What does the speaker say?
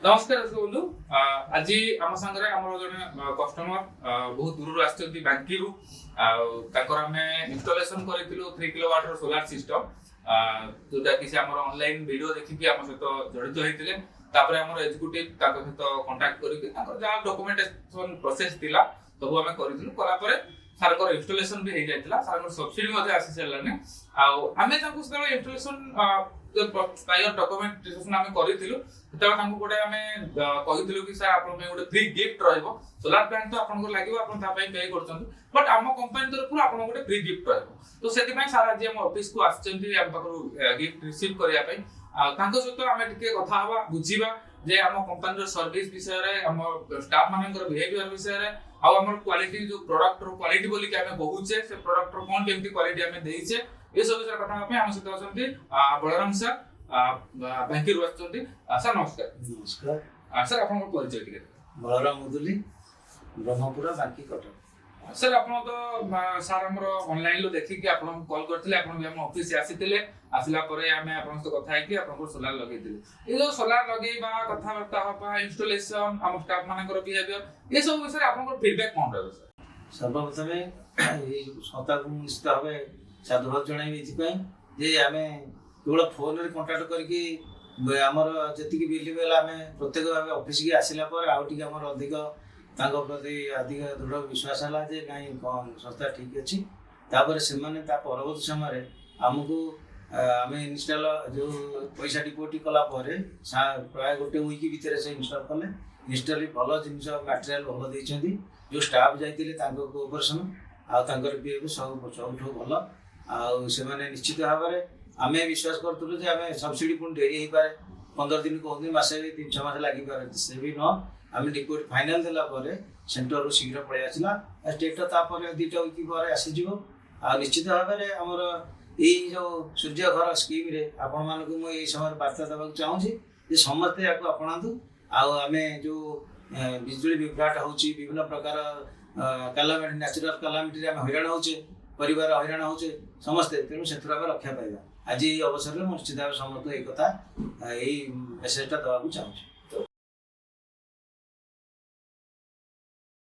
ନମସ୍କାର ଦର୍ଶକ ବନ୍ଧୁ। ଆଜି ଆମ ସାଙ୍ଗରେ ଆମର ଜଣେ କଷ୍ଟମର ବହୁତ ଦୂରରୁ ଆସିଛନ୍ତି, ବାଙ୍କିରୁ। ଆଉ ତାଙ୍କର ଆମେ ଇନଷ୍ଟଲେସନ କରିଥିଲୁ 3 କିଲୋ ୱାଟର ସୋଲାର ସିଷ୍ଟମ, ଯୋଉଟା କି ସେ ଆମର ଅନଲାଇନ ଭିଡିଓ ଦେଖିକି ଆମ ସହିତ ଜଡ଼ିତ ହେଇଥିଲେ। ତାପରେ ଆମର ଏକ୍ଜିକ୍ୟୁଟିଭ ତାଙ୍କ ସହିତ କଣ୍ଟାକ୍ଟ କରିକି ତାଙ୍କର ଯାହା ଡକୁମେଣ୍ଟେସନ ପ୍ରୋସେସ ଥିଲା, ସବୁ ଆମେ କରିଥିଲୁ। କଲା ପରେ ସାରଙ୍କର ଇନଷ୍ଟଲେସନ ବି ହେଇଯାଇଥିଲା। ସାରଙ୍କର ସବସିଡି ମଧ୍ୟ ଆସି ସାରିଲାଣି। ଆଉ ଆମେ ତାଙ୍କୁ ସେତେବେଳେ ଇନଷ୍ଟଲେସନ ପାଇବାର ଡକୁମେଣ୍ଟେସନ ଆମେ କରିଥିଲୁ, ସେତେବେଳେ ତାଙ୍କୁ ଗୋଟେ ଆମେ କହିଥିଲୁ କି ସାର୍, ଆପଣଙ୍କ ପାଇଁ ଗୋଟେ ଫ୍ରି ଗିଫ୍ଟ ରହିବ। ସୋଲାର ପ୍ଲାଣ୍ଟ ତ ଆପଣଙ୍କର ଲାଗିବ, ଆପଣ ତା ପାଇଁ ପେ କରୁଛନ୍ତି, ବଟ୍ ଆମ କମ୍ପାନୀ ତରଫରୁ ଆପଣଙ୍କୁ ଗୋଟେ ଫ୍ରି ଗିଫ୍ଟ ରହିବ। ତ ସେଥିପାଇଁ ସାର୍ ଆଜି ଆମ ଅଫିସକୁ ଆସିଛନ୍ତି ଆମ ପାଖରୁ ଗିଫ୍ଟ ରିସିଭ୍ କରିବା ପାଇଁ। ଆଉ ତାଙ୍କ ସହିତ ଆମେ ଟିକେ କଥା ହବା, ବୁଝିବା ଯେ ଆମ କମ୍ପାନୀର ସର୍ଭିସ ବିଷୟରେ, ଆମ ଷ୍ଟାଫ ମାନଙ୍କର ବିହେଭିୟର ବିଷୟରେ, ଆଉ ଆମର କ୍ୱାଲିଟି, ଯୋଉ ପ୍ରଡକ୍ଟର କ୍ୱାଲିଟି ବୋଲିକି ଆମେ କହୁଛେ, ସେ ପ୍ରଡକ୍ଟର କଣ କେମିତି କ୍ୱାଲିଟି ଆମେ ଦେଇଛେ, ଏସବୁ ବିଷୟରେ କଥା ହେବା ପାଇଁ ଆମ ସହିତ ଅଛନ୍ତି ବଳରାମ ସାର୍, ବାଙ୍କିରୁ ଆସିଛନ୍ତି। ସାର୍, ନମସ୍କାର। ନମସ୍କାର। ସାର୍, ଆପଣଙ୍କ ପରିଚୟ ଟିକେ ଦେବେ। ବଳରାମ ମୁଦୁଲି, ବ୍ରହ୍ମପୁର, ବାଙ୍କି, କଟକ। ସାର୍, ଆପଣ ତ ସାର୍ ଆମର ଅନଲାଇନରୁ ଦେଖିକି ଆପଣଙ୍କୁ କଲ୍ କରିଥିଲେ। ଆପଣ ବି ଆମ ଅଫିସ ଆସିଥିଲେ। ଆସିଲା ପରେ ଆମେ ଆପଣଙ୍କ ସହିତ କଥା ହେଇକି ଆପଣଙ୍କର ସୋଲାର ଲଗେଇଥିଲେ। ଏଇ ଯୋଉ ସୋଲାର ଲଗେଇବା, କଥାବାର୍ତ୍ତା ହବା, ଇନଷ୍ଟଲେସନ, ଆମ ଷ୍ଟାଫ ମାନଙ୍କର ବିହେଭିୟର, ଏସବୁ ବିଷୟରେ ଆପଣଙ୍କର ଫିଡବ୍ୟାକ୍ କଣ ରହିବ ସାର୍? ସର୍ବପ୍ରଥମେ ଏଇ ସଂସ୍ଥାକୁ ମୁଁ ନିଶ୍ଚିତ ଭାବେ ସାଧୁବାଦ ଜଣାଇବି ଏଥିପାଇଁ ଯେ ଆମେ କେବଳ ଫୋନରେ କଣ୍ଟାକ୍ଟ କରିକି ଆମର ଯେତିକି ବିଲିଭ୍ ହେଲା, ଆମେ ପ୍ରତ୍ୟେକ ଭାବେ ଅଫିସକି ଆସିଲା ପରେ ଆଉ ଟିକେ ଆମର ଅଧିକ ତାଙ୍କ ପ୍ରତି ଅଧିକ ଦୃଢ଼ ବିଶ୍ୱାସ ହେଲା ଯେ ନାଇଁ, କ'ଣ ସଂସ୍ଥା ଠିକ୍ ଅଛି। ତାପରେ ସେମାନେ ତା ପରବର୍ତ୍ତୀ ସମୟରେ ଆମକୁ ଆମେ ଇନଷ୍ଟଲ୍ ଯେଉଁ ପଇସା ଡିପୋଜିଟ୍ କଲା ପରେ ପ୍ରାୟ ଗୋଟେ ୱିକ୍ ଭିତରେ ସେ ଇନଷ୍ଟଲ୍ କଲେ। ଇନଷ୍ଟଲ୍ ବି ଭଲ ଜିନିଷ, ମ୍ୟାଟେରିଆଲ୍ ଭଲ ଦେଇଛନ୍ତି। ଯେଉଁ ଷ୍ଟାଫ୍ ଯାଇଥିଲେ, ତାଙ୍କ କୋଅପରେସନ୍ ଆଉ ତାଙ୍କର ବିହେଭ୍ ସବୁ ସବୁଠୁ ଭଲ। ଆଉ ସେମାନେ ନିଶ୍ଚିତ ଭାବରେ ଆମେ ବିଶ୍ୱାସ କରୁଥିଲୁ ଯେ ଆମେ ସବସିଡ଼ି ପୁଣି ଡେରି ହେଇପାରେ, 15 ଦିନ କହୁଛନ୍ତି, ମାସେ ବି 3-6 ମାସ ଲାଗିପାରେ। ସେ ବି ନୁହଁ, ଆମେ ଡିପୋଜିଟ୍ ଫାଇନାଲ୍ ଦେଲା ପରେ ସେଣ୍ଟରରୁ ଶୀଘ୍ର ପଳେଇ ଆସିଲା ଆଉ ଷ୍ଟେଟ୍ର ତାପରେ 2ଟା ୱିକ୍ ପରେ ଆସିଯିବ। ଆଉ ନିଶ୍ଚିତ ଭାବରେ ଆମର ଏଇ ଯେଉଁ ସୂର୍ଯ୍ୟ ଘର ସ୍କିମ୍ରେ ଆପଣମାନଙ୍କୁ ମୁଁ ଏଇ ସମୟରେ ବାର୍ତ୍ତା ଦେବାକୁ ଚାହୁଁଛି ଯେ ସମସ୍ତେ ଏହାକୁ ଆପଣାନ୍ତୁ। ଆଉ ଆମେ ଯେଉଁ ବିଜୁଳି ବିଭ୍ରାଟ ହେଉଛି, ବିଭିନ୍ନ ପ୍ରକାର କାଲାମିଟି, ନ୍ୟାଚୁରାଲ କାଲାମିଟିରେ ଆମେ ହଇରାଣ ହେଉଛେ, ପରିବାର ହଇରାଣ ହେଉଛେ ସମସ୍ତେ, ତେଣୁ ସେଥିରୁ ଆମେ ରକ୍ଷା ପାଇବା। ଆଜି ଏଇ ଅବସରରେ ମୁଁ ନିଶ୍ଚିତ ଭାବେ ସମସ୍ତଙ୍କୁ ଏଇ କଥା, ଏଇ ମେସେଜଟା ଦେବାକୁ ଚାହୁଁଛି।